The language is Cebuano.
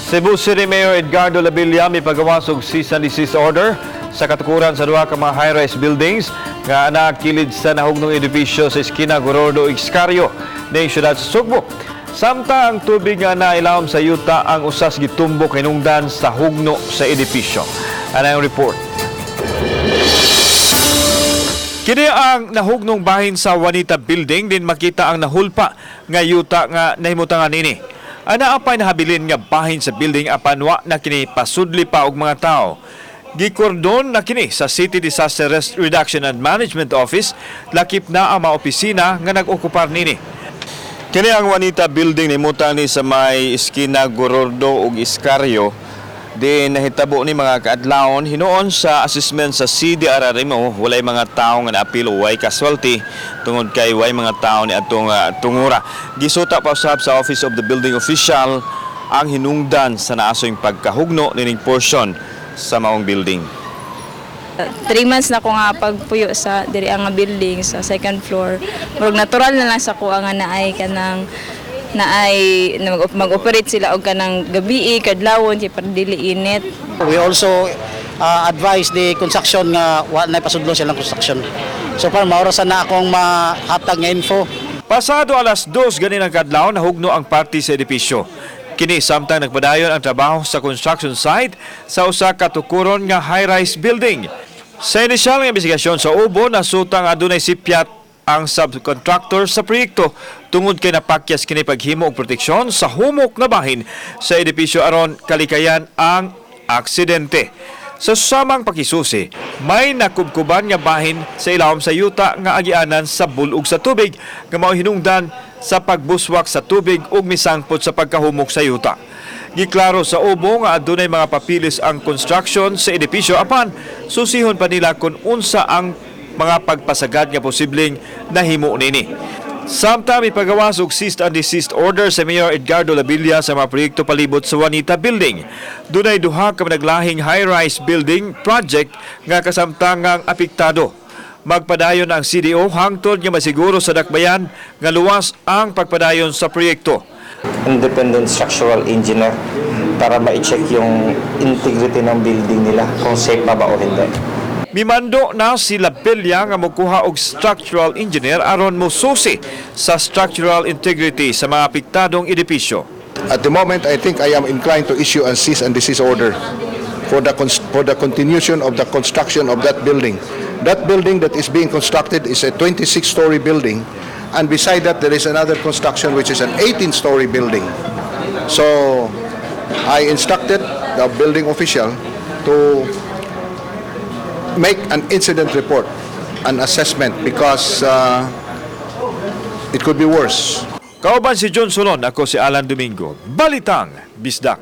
Cebu City Mayor Edgardo Labilla mipagawas og cease and desist order sa katukuran sa duha ka mga high-rise buildings nga nakilid sa nahugnong edipisyo sa eskina Gorordo Escario ning siyudad sa Sugbo. Samtang ang tubig nga nailawom sa yuta ang usas gitumbok hinungdan sa hugno sa edipisyo. Ano ang report? Kini ang nahugnong bahin sa Juanita Building din makita ang nahulpa nga yuta nga nahimutangan nini. Ana apay nahabilin nga bahin sa building apan wa na kini pasudli pa og mga tao. Gikordon na kini sa City Disaster Risk Reduction and Management Office, lakip na ang mga opisina nga nag-okupar nini. Kini ang Juanita Building, nahimutang ni sa may iskina Gorordo ug Escario. Di nahitabo ni mga kaadlawon hinuon sa assessment sa CDRRMO, walay mga tao nga naapil o way casualty tungod kay way mga tao ni atong tungura. Gisuta pa usab sa Office of the Building Official ang hinungdan sa naasoy pagkahugno nining portion sa maong building. 3 months na ko nga pagpuyo sa diri ang nga building sa second floor. Murag natural na lang sa ko nga naay kanang naay na mag-operate sila og kanang gabi kadlawon kay para dili init. We also advise the construction nga wa na pasudlo silang construction. So far mao ra sa na akong mahatag nga info. Pasado alas 2 ganinang kadlaw, nahugno ang parte sa edipisyo. Kini samtang nagpadayon ang trabaho sa construction site sa usa ka tukuron nga high-rise building. Sa inisyal nga investigasyon sa UBO, nasutang adunay sipyat ang subcontractor sa proyekto tungod kay napakyas kini paghimo og proteksyon sa humok na bahin sa edipisyo aron kalikayan ang aksidente. Sa susamang pakisusi, may nakubkuban nga bahin sa ilawom sa yuta nga agianan sa bulog sa tubig nga mao hinungdan sa pagbuswak sa tubig ug misangpot sa pagkahumok sa yuta. Giklaro sa UBO nga adunay mga papilis ang construction sa edipisyo apan susihon pa nila kung unsa ang mga pagpasagad nga posibleng nahimo nini. Samtang mipagawas og cease and desist order sa Mayor Edgardo Labilla sa mga proyekto palibot sa Juanita Building. Dunay duha ka naglahing high-rise building project nga kasamtangang apektado. Magpadayon ang CDO hangtod nga masiguro sa dakbayan nga luwas ang pagpadayon sa proyekto. Independent structural engineer para ma-check yung integrity ng building nila kung safe pa ba o hindi. Mimando na si Labella nga mokuha og structural engineer aron mosusi sa structural integrity sa mga apektadong edipisyo. At the moment, I think I am inclined to issue a cease and desist order for the continuation of the construction of that building. That building that is being constructed is a 26-story building, and beside that there is another construction which is an 18-story building. So, I instructed the building official to make an incident report, an assessment, because it could be worse. Kauban si John Solon, ako si Alan Domingo. Balitang Bisdak.